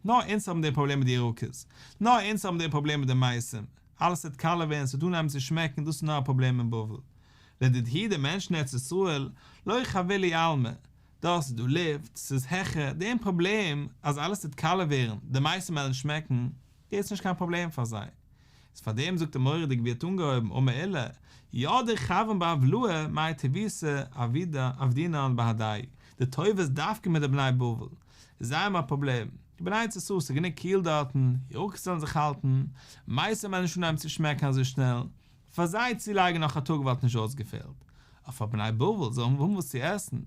נאר אונז האבן די פראבלעם מיט די ירקות, נאר אונז האבן די פראבלעם מיט די מתים, אלעס וועט קאלע ווערן, ס'וועט אנהייבן צו שמעקן, דאס איז נאר א פראבלעם אין בבל. לדידהו די מענטשן אין ארץ ישראל, לא חבילי עלמא, דארט איז דא לופט, ס'איז העכער, דעם פראבלעם אז אלעס וועט קאלע ווערן, די מתים וועלן שמעקן, דאס איז נישט קיין פראבלעם פאר זיי. איז פאר דעם זאגט ער מורא'דיג ווי ער האט אנגעהויבן אמר עולא, ידעי חבן בהבלעה מאי טיבותא עבדינן בהדייהו, די טובה איז דווקא מיט די בני בבל, זיי האבן א פראבלעם, די בני ארץ ישראל ס'איז גענוג קיל דארטן, ירקות זאלן זיך האלטן, מתים וועלן נישט אנהייבן צו שמעקן אזוי שנעל, פאר זיי צולייגן נאך א טאג וואלט נישט אויסגעפעלט, אבער פאר בני בבל זאלן האבן וואס צו עסן,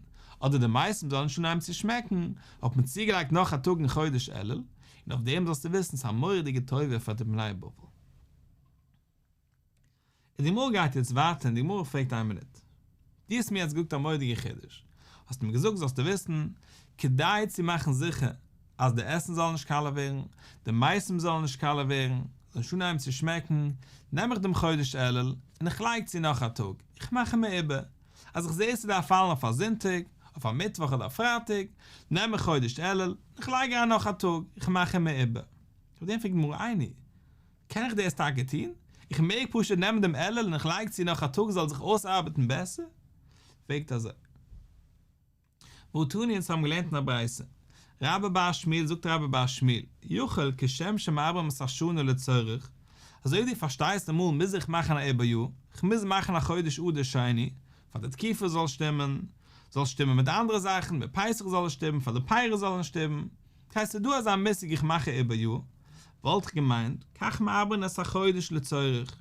אדער די מתים זאלן נישט אנהייבן צו שמעקן, האט מען צוגעלייגט נאך א טאג אין חודש אלול, און אויף דעם זאלסטו וויסן ס'איז א מורא'דיגע טובה פאר די בני בבל. און די גמרא גייט יעצט ווייטער און די גמרא פרעגט איין מינוט, דו האסט מיר יעצט געזאגט א מורא'דיגע חידוש, האסט מיר געזאגט זאלסטו וויסן, כדי צו מאכן זיכער אז די עסן זאל נישט קאלע ווערן, די מתים זאלן נישט קאלע ווערן, זאל נישט אנהייבן צו שמעקן, נעם איך דעם חודש אלול און איך לייג צו נאך א טאג, איך מאך אים מעובר, אז איך זע ס'דארף פאלן אויף א זונטאג, אויף א מיטוואך אדער א פרייטאג, נעם איך חודש אלול און איך לייג אריין נאך א טאג, איך מאך אים מעובר. אויף דעם פרעגט די גמרא איני, קען איך דאס טאקע טון? איך מעג פשוט נעמען דעם אלול און איך לייג צו נאך א טאג זאל זיך אויסארבעטן בעסער? פרעגט אזוי. והא תניא אונז האבן געלערנט אין א ברייתא, רבה בר שמואל זאגט רבה בר שמואל, יכול כשם שמעברים את השנה לצורך, אזוי ווי דו פארשטייסט אמאל מוז איך מאכן א עיבור יאר, איך מוז מאכן א חודש אדר שני, פאר די תקופה זאל שטימען, זאל שטימען מיט אנדערע זאכן, מיט פסח זאל עס שטימען, פאר די פירות זאלן שטימען, הייסט ס'איז דא אזא מושג איך מאך א עיבור יאר, וואלט איך געמיינט, כך מעברין את החודש לצורך,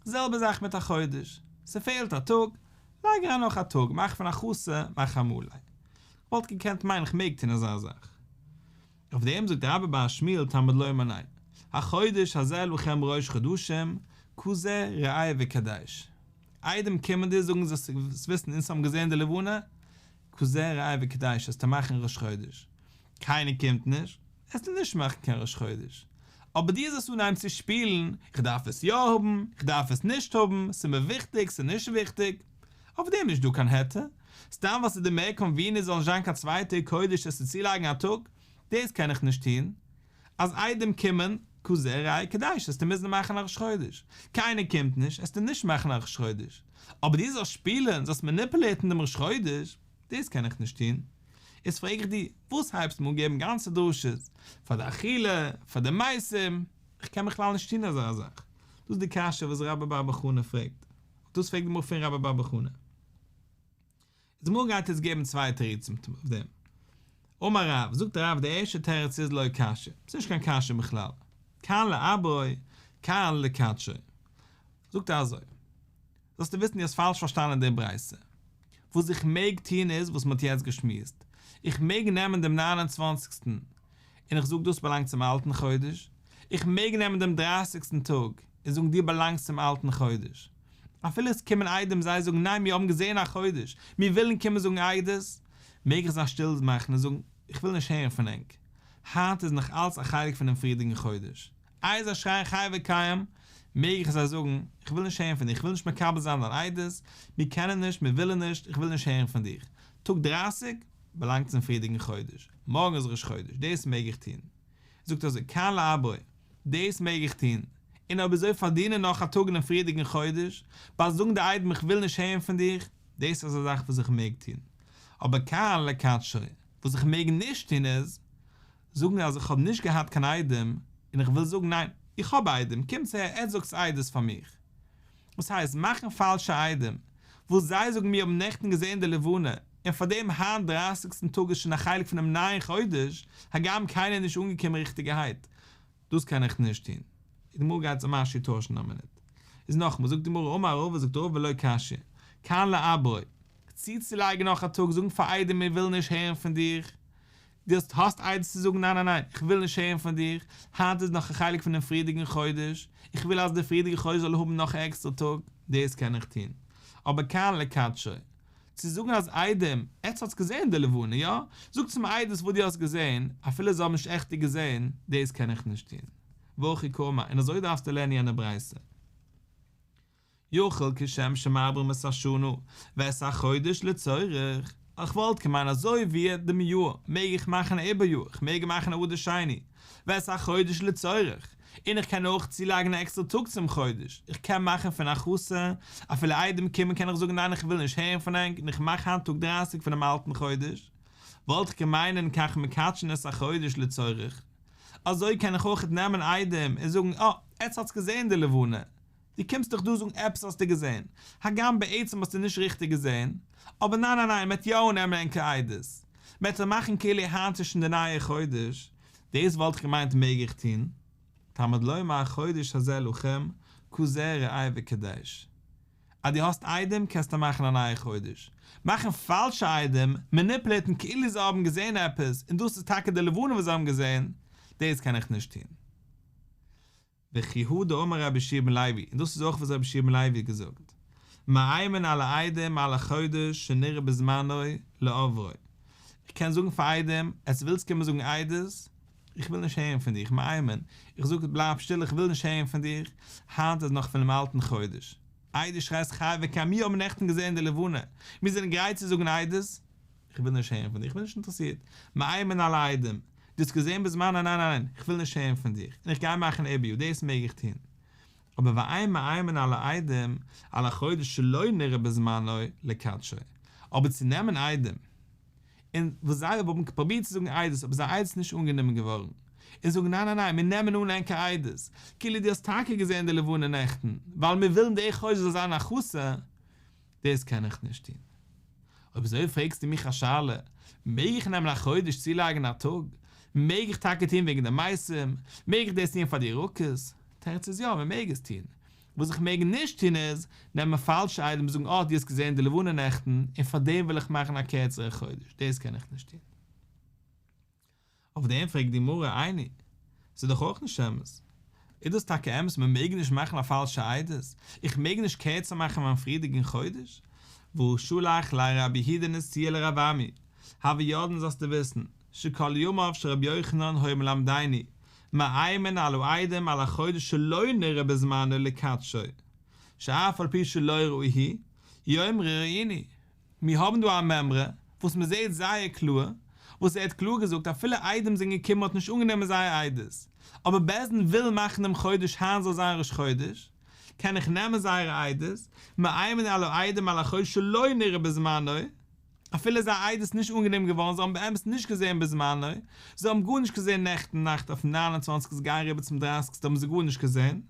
זעלבע זאך מיט א חודש, ס'פעלט א טאג, לייג אריין נאך א טאג, מאך פון א חסר, מאך א מלא. כ'וואלט געקענט מיינען כ'מעג טון אזא זאך. אויף דעם זאגט רבה בר שמואל תלמוד לומר ניין, החודש הזה לכם ראש חדשים, כזה ראה וקדש. עדים קומען דיר זאגן זאלסט וויסן אונז האבן געזען די לבנה, כזה ראה וקדש וועסטו מאכן ראש חודש. קיינער קומט נישט, וועסטו נישט מאכן קיין ראש חודש. אבער דו זאלסט אנהייבן צו שפילן, איך דארף עס יא האבן, איך דארף עס נישט האבן, ס'איז מיר וויכטיג, ס'איז נישט וויכטיג. אויף דעם נישט דא קיין היתר. סתם ווייל ס'איז דיר מער קאנוויניענט זאל נישט זיין קיין צווייטע חודש עס צו צולייגן א טאג, דאס קען איך נישט טון. אז עדים קומען, כזה ראה וקדש, וועסטו מוזן מאכן א ראש חודש. קיינער קומט נישט, וועסטו נישט מאכן א ראש חודש. אבער דו זאלסט שפילן, זאלסט מאניפולעיטן דעם ראש חודש, דאס קען איך נישט טון. איז פרעג איך דיר, וואס הייבסטו מיר אן געבן גאנצע דרשות, פאר די אכילה, פאר די מתים, איך קען בכלל נישט טון אזא זאך. דאס איז די קשיא וואס רבה בר בר חנה פרעגט. דאס פרעגט די גמרא פון רבה בר בר חנה. די גמרא גייט יעצט געבן צוויי תירוצים אויף דעם. אמר רב, זאגט רב די ערשטע תירוץ איז לא קשיא, ס'איז נישט קיין קשיא בכלל, כאן לעברו כאן לקדשו. זאגט ער אזוי, זאלסטו וויסן דו האסט פאלש פארשטאנען די ברייתא. וואס איך מעג טון איז וואס מ'האט יעצט געשמועסט, איך מעג נעמען דעם ניין און צוואנציגסטן און איך זאג דאס באלאנגט צום אלטן חודש, איך מעג נעמען דעם דרייסיגסטן טאג און זאגן דו באלאנגסט צום אלטן חודש. אפילו עס קומען עדים זיי זאגן ניין מיר האבן געזען א חודש, מיר ווילן קומען זאגן עדות, מעג איך זיי שטיל מאכן און זאגן איך וויל נישט הערן פון ענק, היינט איז נאך אלץ א חלק פונעם פריערדיגן חודש, איי זיי שרייען חי וקיים, מעג איך זיי זאגן איך וויל נישט הערן פון דיר, איך וויל נישט מקבל זיין דיין עדות, מיר קענען נישט, מיר ווילן נישט, איך וויל נישט הערן פון דיך, טאג דרייסיג באלאנגט צום פריערדיגן חודש, מארגן איז ראש חודש, דאס מעג איך טון. זאגט אזוי כאן לעברו, דאס מעג איך טון, און אויב אזוי פארדינען נאך א טאג אינעם פריערדיגן חודש, ביי זאגן די עדים איך וויל נישט הערן פון דיך, דאס איז א זאך וואס איך מעג טון. אבער כאן לקדשו, וואס איך מעג נישט טון איז, זאגן אז איך האב נישט געהאט קיין עדים, און איך וויל זאגן ניין, איך האב עדים, קומטס אהער עטס זאגטס עדות פאר מיך. וואס הייסט, מאכן פאלשע עדים, וואס זיי זאגן מיר האבן נעכטן געזען די לבנה, און פאר דעם היינט דרייסיגסטן טאג איז שוין א חלק פונעם נייען חודש, הגם קיינער איז נישט אנגעקומען ריכטיגערהייט. דאס קען איך נישט טון. די גמרא גייט זיך משהו טוישן א מינוט. איז נאכאמאל, זאגט די גמרא אמר רבא זאגט רבא לא קשיא, כאן לעברו, צוצולייגן נאך א טאג זאגן פאר עדים מיר ווילן נישט הערן פון דיך, דו האסט האסט עדות צו זאגן ניין ניין ניין איך וויל נישט הערן פון דיר, היינט איז נאך א חלק פונעם פריערדיגן חודש, איך וויל אז דער פריערדיגער חודש זאל האבן נאך א עקסטערע טאג, דאס קען איך טון. אבער כאן לקדשו, צו זאגן אז עדים, עטס האטס געזען די לבנה, יא? זאגטס מיר עדות וואס דו האסט געזען, אפילו זיי האבן נישט עכטיג געזען, דאס קען איך נישט טון. והכי קאמר, און אזוי דארפסטו לערנען יענע ברייתא. יכול כשם שמעברין את השנה ואת החודש לצורך, איך וואלט געמיינט אזוי ווי דעם יאר מעג איך מאכן א עיבור יאר, איך מעג מאכן א אדר שני, ואת החודש לצורך, און איך קען אויך צולייגן א עקסטערע טאג צום חודש, איך קען מאכן פון א חסר, אפילו עדים קומען קען איך זאגן ניין איך וויל נישט הערן פון ענק און איך מאך היינט טאג דרייסיג פונעם אלטן חודש, וואלט איך געמיינט כך מקדשין את החודש לצורך, אזוי קען איך אויך נעמען עדים און זאגן אה, עטס האטס געזען די לבנה, דו קומסט דאך דא זאגן עפעס האסטו געזען, הגם בעצם האסטו נישט ריכטיג געזען, אבער ניין ניין ניין מ'עט יא אננעמען ענקער עדות, מ'עט מאכן כאילו היינט איז שוין די נייע חודש, דאס וואלט איך געמיינט מעג איך טון, תלמוד לומר החודש הזה לכם כזה ראה וקדש. אז דו האסט עדים קענסטו מאכן א נייע חודש, מאכן פאלשע עדים, מעניפולעיטן כאילו זיי האבן געזען עפעס און דאס איז טאקע די לבנה וואס זיי האבן געזען, דאס קען איך נישט טון. וכי הא דאמר רבי יהושע בן לוי, און דאס איז אויך וואס רבי יהושע בן לוי האט געזאגט, מאיימין על העדים על החודש שנראה בזמנו לעוברו, איך קען זאגן פאר עדים, עטס ווילטס קומען זאגן עדות? איך וויל נישט הערן פון דיך, מאיימין, איך זאג בלייב שטיל איך וויל נישט הערן פון דיך, היינט איז נאך פונעם אלטן חודש. איי דו שרייסט חי וקיים מיר האבן נעכטן געזען די לבנה, מיר זענען גרייט צו זאגן עדות, איך וויל נישט הערן פון דיר, איך בין נישט אינטערעסירט. מאיימין על העדים, דו האסט געזען בזמנו, ניין ניין ניין, איך וויל נישט הערן פון דיר, און איך גיי מאכן עיבור יאר, דאס מעג איך טון. אבער ואין מאיימין על העדים על החודש שלא נראה בזמנו לקדשו, אבער צו נעמען עדים, און וואס זיי האבן פרובירט צו זאגן עדות אבער זייער עדות איז נישט אנגענומען געווארן, און זאגן ניין ניין ניין, מיר נעמען אן ענקער עדות, כאילו דו האסט טאקע געזען די לבנה נעכטן, ווייל מיר ווילן דער חודש זאל זיין א חסר, דאס קען איך נישט טון. אויב אזוי פרעגסטו מיך א שאלה, מעג איך נעמען א חודש צולייגן א טאג? מעג איך טאקע טון וועגן די מתים? מעג איך דאס טון פאר די ירקות? תירוץ איז יא, מען מעג עס טון. וואס איך מעג נישט טון איז, נעמען פאלשע עדים און זאגן אה דו האסט געזען די לבנה נעכטן, און פארדעם וויל איך מאכן א קערצערע חודש, דאס קען איך נישט טון. אויף דעם פרעגט די גמרא, איני, ס'איז דאך אויך נישט אמת. איז דאס טאקע אמת מען מעג נישט מאכן א פאלשע עדות? איך מעג נישט קערצער מאכן מיין פריערדיגן חודש? והא שלח ליה רב יהודה נשיאה לרב אמי, הוי ידען זאלסטו וויסן, שכל ימיו של רבי יוחנן היה מלמדנו, מאיימין על העדים על החודש שלא נראה בזמנו לקדשו, שאף על פי שלא ראוהו, יאמרו ראינו. מיר האבן דא א מימרא וואס מען זעט זייער קלאר, וואס ער האט קלאר געזאגט אפילו עדים זענען געקומען מ'האט נישט אנגענומען זייער עדות, אבער בית דין וויל מאכן דעם חודש היינט זאל זיין ראש חודש, קען איך נעמען זייערע עדות, מאיימין על העדים על החודש שלא נראה בזמנו, אפילו זייער עדות איז נישט אנגענומען געווארן, זיי האבן באמת נישט געזען בזמנו, זיי האבן גארנישט געזען נעכטן נאכט אויפן ניין און צוואנציגסטן גיין אריבער צום דרייסיגסטן האבן זיי גארנישט געזען,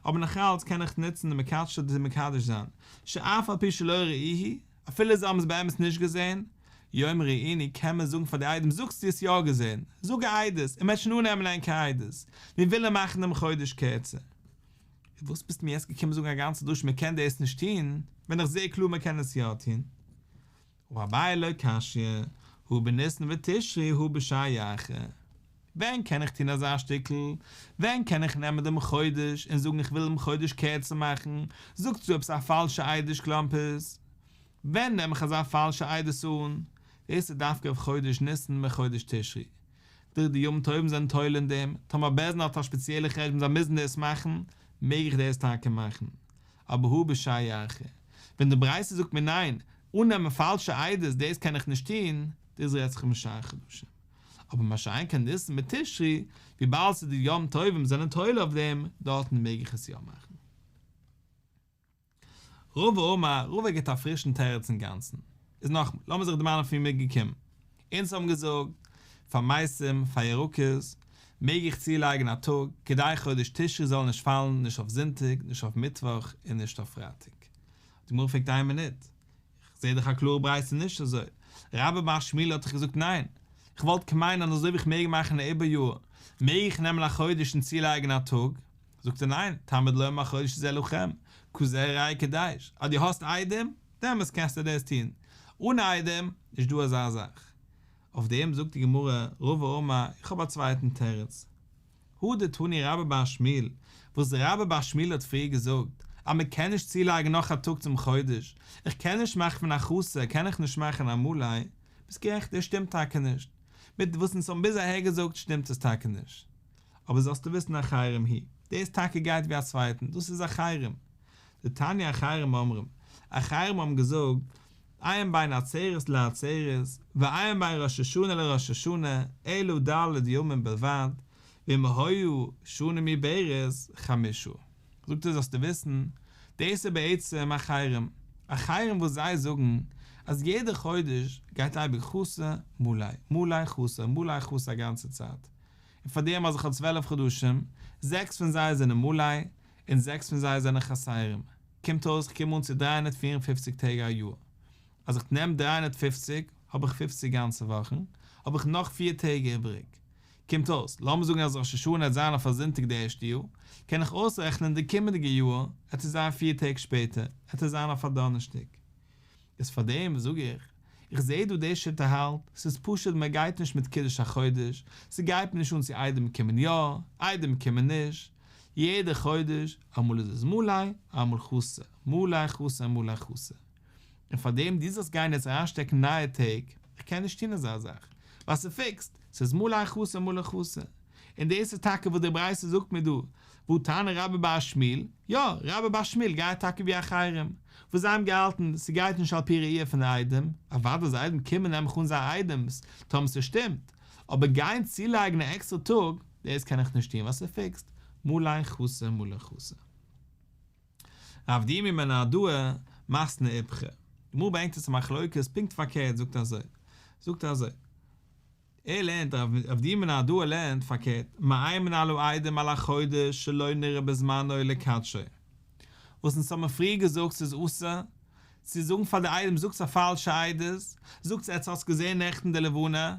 אבער נאכאלץ קען איך נוצן די מקדשו צו מקדש זיין, שאף על פי שלא ראוהו, אפילו זיי האבן עס באמת נישט געזען, יאמרו ראינו קען מען זאגן פאר די עדים זאגסט דו האסט יא געזען, זאג א עדות, און מ'וועט שוין אננעמען ענקער עדות, מיר ווילן מאכן דעם חודש קערצער. וואס ביסטו מיר יעצט געקומען זאגן א גאנצע דרשה מען קען דאס נישט טון, ווען איך זע קלאר מען קען עס יא טון? אמר אביי לא קשיא, הא בניסן ותשרי הא בשאר ירחי. ווען קען איך טון אזא שטיקל? ווען קען איך נעמען דעם חודש און זאגן איך וויל דעם חודש קערצער מאכן, זאגסטו עפעס א פאלשע עדות קלאמפערס? ווען נעם איך אזא פאלשע עדות אן? דאס איז דווקא אויף חודש ניסן מיט חודש תשרי. די די ימים טובים זענען תולה אין דעם, טאמער בית דין האט א שפעציעלע חשבון זיי מוזן דאס מאכן, מעג איך דאס טאקע מאכן. אבער הא בשאר ירחי. ווען די ברייתא זאגט מיר ניין, אננעמען פאלשע עדות דאס קען איך נישט טון, דאס רעדט זיך אין שאר חדשים. אבער מה שאין כן ניסן מיט תשרי, וויבאלד ס'איז די יום טובים זענען תולה אויף דעם, דארטן מעג איך עס יא מאכן. רבא אמר, רבא גיבט א פרישן תירוץ אינגאנצן. איז נאכאמאל, לאמיר זיך דערמאנען פון ווי מיר געקומען. אונז האבן געזאגט, פאר מתים, פאר ירקות, מעג איך צולייגן א טאג, כדי חודש תשרי זאל נישט פאלן נישט אויף זונטאג, נישט אויף מיטוואך, און נישט אויף פרייטאג. די גמרא פרעגט איין מינוט, איך זעה דאך א קלארע ברייתא נישט אזוי. רבה בר שמואל האט דאך געזאגט ניין. איך וואלט געמיינט אז אזוי ווי איך מעג מאכן א עיבור יאר, מעג איך נעמען א חודש און צולייגן א טאג. זאגט ער ניין, תלמוד לומר החודש הזה לכם, כזה ראה וקדש, אז דו האסט עדים, דעמאלס קענסטו דאס טון, אן עדים, נישט דא אזא זאך. אויף דעם זאגט די גמרא, רבא אמר, איך האב א צווייטן תירוץ. הא דתני רבה בר שמואל, וואס רבה בר שמואל האט פריער געזאגט, אז מען קען נישט צולייגן נאך א טאג צום חודש, איך קען נישט מאכן פון א חסר קען איך נישט מאכן א מלא, ביסט גערעכט דאס שטימט טאקע נישט, מיט וואס אונז האבן ביז אהער געזאגט שטימט עס טאקע נישט. אבער זאלסטו וויסן אחרים היא, דאס טאקע גייט ווי א צווייטן, דאס איז אחרים. דתניא אחרים אומרים, אחרים האבן געזאגט, אין בין עצרת לעצרת, ואין בין ראש השנה לראש השנה, אלא ד' ימים בלבד, ואם היה שנה מעוברת, חמשה. זאגט ער זאלסטו וויסן, דאס איז בעצם אחרים, אחרים וואס זיי זאגן אז יעדע חודש גייט אייביג חסר מלא, מלא חסר, מלא חסר א גאנצע צייט, און פאר דעם אז איך האב 12 חדשים, זעקס פון זיי זענען מלא, און זעקס פון זיי זענען חסרים, קומט אויס איך קום אן צו 354 טעג א יאר. אז איך נעם 350, האב איך 50 גאנצע וואכן, האב איך נאך פיר טעג איבעריג. קומט אויס, לאמיר זאגן אז ראש השנה העט זיין אויף א זונטאג די ערשטע יאר, קען איך אויסרעכענען די קומענדיגע יאר העט עס זיין פיר טעג שפעטער, העט עס זיין אויף א דאנערשטאג. איז פאר דעם זאג איך, איך זעה דא די שיטה האלט, ס'איז פשוט מען גייט נישט מיט קידוש החודש, ס'גייט מיר נישט אן צו עדים קומען יא, עדים קומען נישט, יעדע חודש, אמאל איז עס מלא, אמאל חסר, מלא חסר מלא חסר. און פאר דעם דו זאלסט גיין יעצט אריינשטעקן נייע טעג, איך קען נישט טון אזא זאך, ווייל ס'איז פיקסד, ס'איז מלא חסר מלא חסר. און דאס איז טאקע וואס די ברייתא זאגט מיר דא, והא תנא רבה בר שמואל, יא, רבה בר שמואל גייט טאקע ווי אחרים, וואס זיי האבן געהאלטן, ס'גייט נישט על פי ראי' פון די עדים, אוודאי אז עדים קומען נעם איך אן זייער עדות, טאמער ס'שטימט, אבער גיין צולייגן א עקסטערע טאג, דאס קען איך נישט טון ווייל ס'איז פיקסד, מלא חסר מלא חסר. רב דימי מנהרדעא, מתני איפכא. די גמרא ברענגט עס א מחלוקת פונקט פארקערט זאגט אזוי, זאגט ער אזוי, ער לערנט, רב דימי מנהרדעא לערנט פארקערט, מאיימין על העדים על החודש שלא נראה בזמנו לקדשו. וואס אונז האבן פריער געזאגט ס'איז אסור צו זאגן פאר די עדים זאגטס א פאלשע עדות, זאגטס עטס האטס געזען נעכטן די לבנה,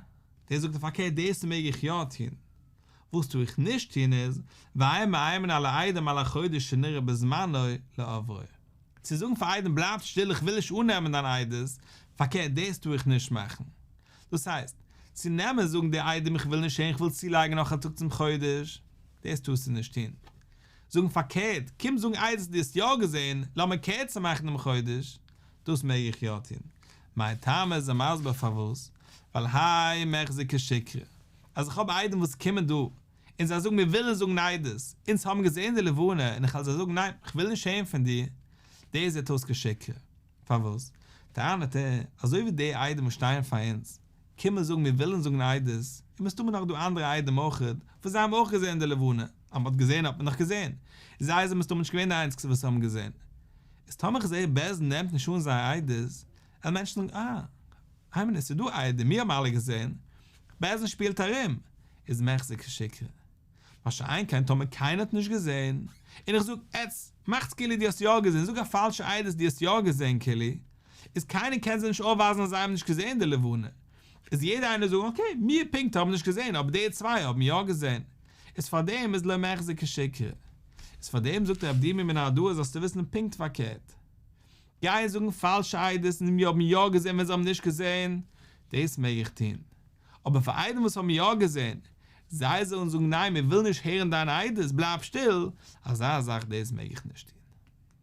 דער זאגט פארקערט דאס מעג איך יא טון, וואס טאר איך נישט טון איז, ואין מאיימין על העדים על החודש שנראה בזמנו לעברו. צו זאגן פאר עדים בלייבט שטיל איך וויל נישט אננעמען דיין עדות, פארקערט דאס טאר איך נישט מאכן. דאס הייסט, צו נעמען זאגן די עדים איך וויל נישט הערן איך וויל צולייגן נאך א טאג צום חודש, דאס טארסטו נישט טון. זאגן פארקערט, קום זאגן עדות דו האסט יא געזען, לאמיר קערצער מאכן דעם חודש, דאס מעג איך יא טון. מאי טעמא איז ער מסביר פארוואס, ווייל האי מיחזי כשיקרא, אז איך האב עדים וואס קומען דא, און זיי זאגן מיר ווילן זאגן עדות, אונז האבן געזען די לבנה, און איך וועל זיי זאגן ניין, איך וויל נישט הערן פון דיר, דאס זעט אויס כשיקרא. פארוואס? טענה'ט ער, אזוי ווי די עדים וואס שטייען פאר אונז, קומען זאגן מיר ווילן זאגן עדות, און מסתמא נאך דא אנדערע עדים אויך, וואס זיי האבן אויך געזען די לבנה, אז מ'האט געזען האט מען דאך געזען, זיי זענען מסתמא נישט געווען די איינציגסטע וואס האבן געזען. איז טאמער איך זע בית דין נעמט נישט אן זייער עדות, וועלן מענטשן זאגן אה, איין מינוט ס'איז דא עדים, מיר האבן אלע געזען, בית דין שפילט ארום, איז מיחזי כשיקרא. מה שאין כן טאמער קיינער האט נישט געזען, און איך זאג עטס מאכטס כאילו דו האסט יא געזען, זאג א פאלשע עדות דו האסט יא געזען כאילו, איז קיינער קען זיי נישט אויפווייזן אז זיי האבן נישט געזען די לבנה, איז יעדער איינער זאגן אקעי מיר פונקט האבן נישט געזען אבער די צוויי האבן יא געזען, איז פארדעם איז לא מיחזי כשיקרא. איז פארדעם זאגט רב דימי מנהרדעא זאלסטו וויסן פונקט פארקערט. גיי זאגן פאלשע עדות און מיר האבן יא געזען ווען זיי האבן נישט געזען, דאס מעג איך טון. אבער פאר עדים וואס האבן יא געזען, זיי זאלן זאגן ניין מיר ווילן נישט הערן דיין עדות, בלייב שטיל, אזא זאך דאס מעג איך נישט טון.